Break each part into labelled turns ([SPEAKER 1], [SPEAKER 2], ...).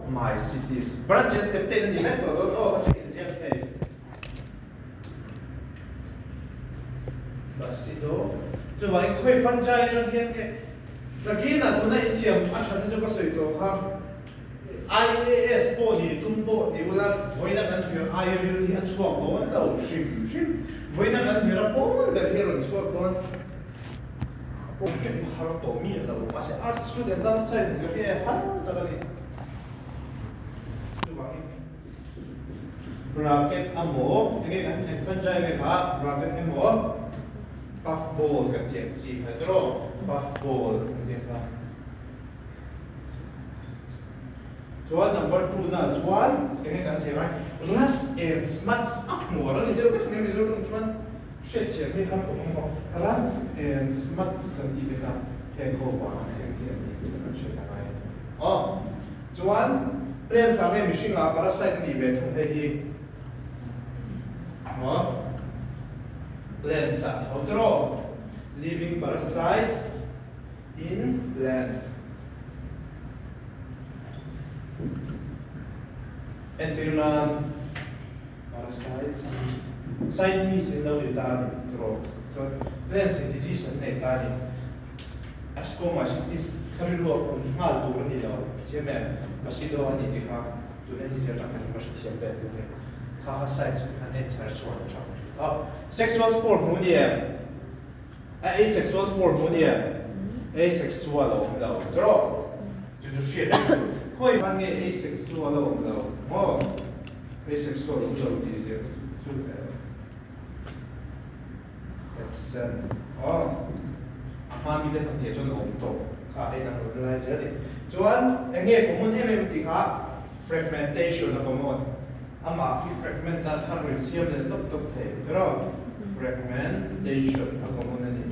[SPEAKER 1] Mycetes. Branches septate a ni vek tawh dawn aw, ka hriat ziak thei. Basido. Chuvangin khawi fungi atang hian nge Nakinah tuna inthiam a thatna chu ka sawi tawh kha. IAS pawh ni tum pawh ni ula vawiina kan zir ai ril hi a chhuak dawn lo hrim hrim. Vawiina kan zir a pawn ber hi a rawn chhuak dawn. A pawn ber hi har tawh miah lo. Mahse arts student tan science zir hi a har tak a ni. Chuvangin bracket emaw enge kan eng fungi nge kha bracket emaw puff ball kan tih ang chi kha tiraw puff ball kan tih ang kha. Chuan number 2 na chuan enge kan siam a rust and smuts a hmuar a ni deuh vek mai Mizo tawng chuan hriatthiam hi har tawh ang maw rust and smuts kan tih te kha heng ho vanga thleng hi a ni tih kan hriat a ngai a ni aw chuan plants ah nge mihring ah parasite a nih ve thung hei hi maw plants ah tho tiraw living parasites in plants. Entir nan parasites scientist in lo ni ta a ni tiraw chuan plants in disease an nei ta a ni ascomycetes kha rilruak awm nghal tur a ni lo hrethiam em basido a ni tih kha tuna hi zir tak hian ka hrethiam ve tur a ni kha kha science chu tikhan en chher chhuah tha a sexual spore hmu ni em A asexual spore hmu nia asexual a awm lo tawh chu chu hriat a ni khawi hman nge asexual a awm lo maw asexual awm lo tih zir chu absent aw a hma mi te pahnih ah chuan a awm tawh kha a inang lo lai zel a ni chuan eng nge common em em tih kha fragmentation a common Amah khi fragment a thar ri siam leh tawp tawp thei tiraw? Fragmentation a common a ni.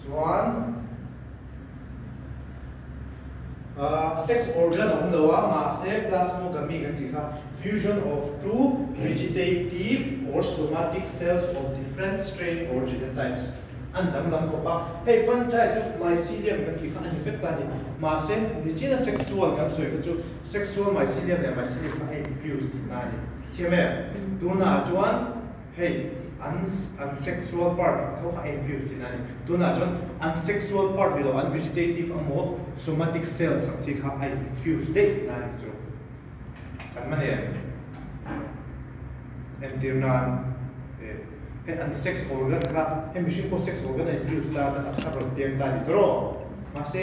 [SPEAKER 1] Chuan sex organ a awm lo a, mahse plasmogamy kan tih kha fusion of two vegetative or somatic cells of different strain or genotypes. An danglam khawp a, hei fungi chu mycelium kan tih kha a ni vek ta a ni. Mahse nichina sexual kan sawi kha chu sexual mycelium leh mycelium kha a infuse tih na a ni. Thiam em? Tunah chuan hei an an sexual part ang tho kha a infuse tih na a ni. Tunah chuan an sexual part ni lo an vegetative emaw somatic cells ang chi kha a infuse daih na a ni chu. Kan man em? Entir nan hei an sex organ kha hei mihring pawh sex organ a infuse ta chuan a thar rawn piang ta a ni tawh mahse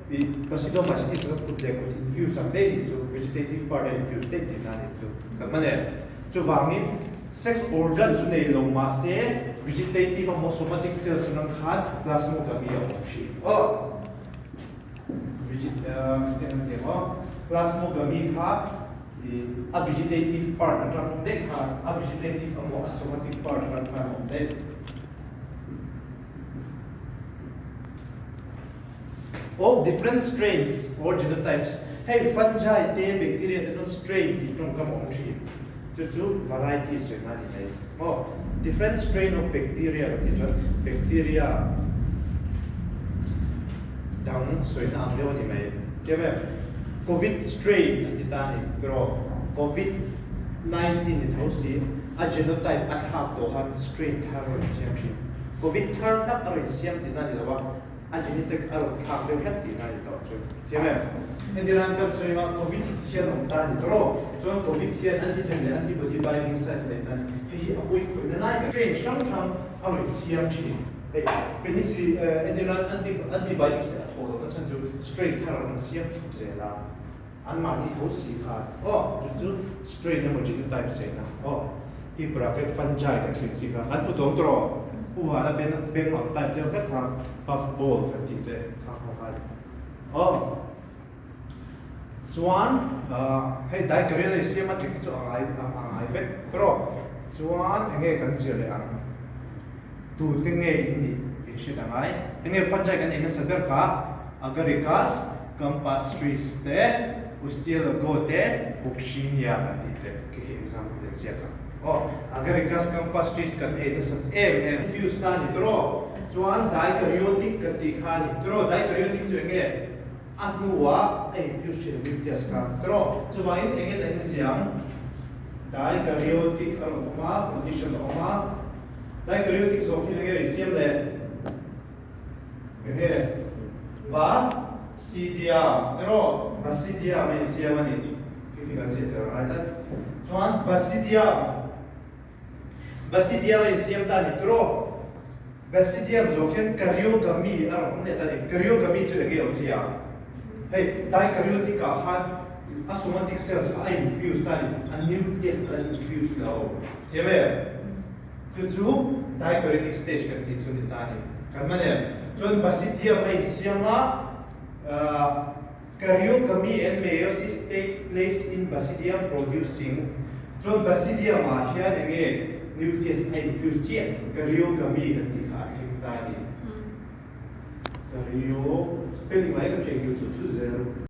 [SPEAKER 1] ih basidiomycetes kha kut leh kut infuse ang daih a nih chu vegetative part a infuse daih tihna a nih chu kan man em? Chuvangin sex organ chu nei lo mahse vegetative emaw somatic cells atang khan plasmogamy a awm thin aw. Plasmogamy kha a vegetative part atang awm daih khan a vegetative emaw a somatic part atang khan a awm daih. Of different strains or genotypes hei fungi te bacteria te chuan strain tih tawngkam a awm thin chu chu variety sawi na a ni mai maw different strain of bacteria kan tih chuan bacteria Dang sawina ang deuh a ni mai. Tiam em? Covid strain an ti ta a ni tiraw? Covid 19 ni tho si, a genotype a thlak tawh khan strain thar a rawn siam thin. Covid thar hlak a rawn siam tihna a ni lo a, a genetic a rawn thlak deuh hlek tihna a ni tawh chu. Thiam em? Hetiang kan sawi anga Covid hian a awm ta a ni tiraw? Chuan Covid hian antigen leh antibody binding site a nei ta a ni. Hei hi a pawi khawihna lai ber. Strain hrang hrang a rawn siam thin. Hei penicillin entirnan anti antibiotics te a thaw lohna chhan chu strain thar an rawn siam thuk zel a, anmahni tho si khan aw chu chu strain emaw genotype sehna aw hi bracket fungi kan tih chi kha kan hmu tawng tawh pu vana beng beng ang type deuh hlek kha puff ball kan tih te kha kha kha aw chuan hei dikarya leh siam a tih hi chu a ngai a ngai vek tawh chuan enge kan zir leh ang. Tute nge in nih tih hriat a ngai. Enge fungi kan ei nasa ber kha Agaricus, Campastris te, Ustilago te, Puccinia kan tih te khi khi example te ziak ang. Aw, Agaricus, Campastris kan ei nasat em em. Fuse ta a ni tawh rawh. Chuan dikaryotic kan tih kha a ni tawh rawh. Dikaryotic chu enge? A hnuah a infuse thin nucleus kha tiraw? Chuvangin eng nge dan inziang? Dikaryotic a rawn awm a, condition a awm a. Dikaryotic zawk hi eng nge insiam le? Eng nge? Basidia tiraw? Basidium a insiam a ni. Khi khi kan ziah tel a ngai tlat. Chuan basidium. Basidium a insiam ta a ni tiraw? Basidium zawk hian karyogamy a rawn awm leh ta a ni. Karyogamy chu eng nge awmzia? Hei dikaryotic ah khan a somatic cells kha a infuse ta a ni, a nucleus a la infuse lo. Thiam em? Chu chu dikaryotic stage kan tih chu ni ta a ni. Kan man em? Chuan basidium a insiam a, Karyogamy and meiosis take place in basidium producing chuan basidium ah hian enge nucleus a infuse chiah karyogamy kan tih kha a thleng ta a ni. Karyo spelling lai ka theihnghilh thut thut zel.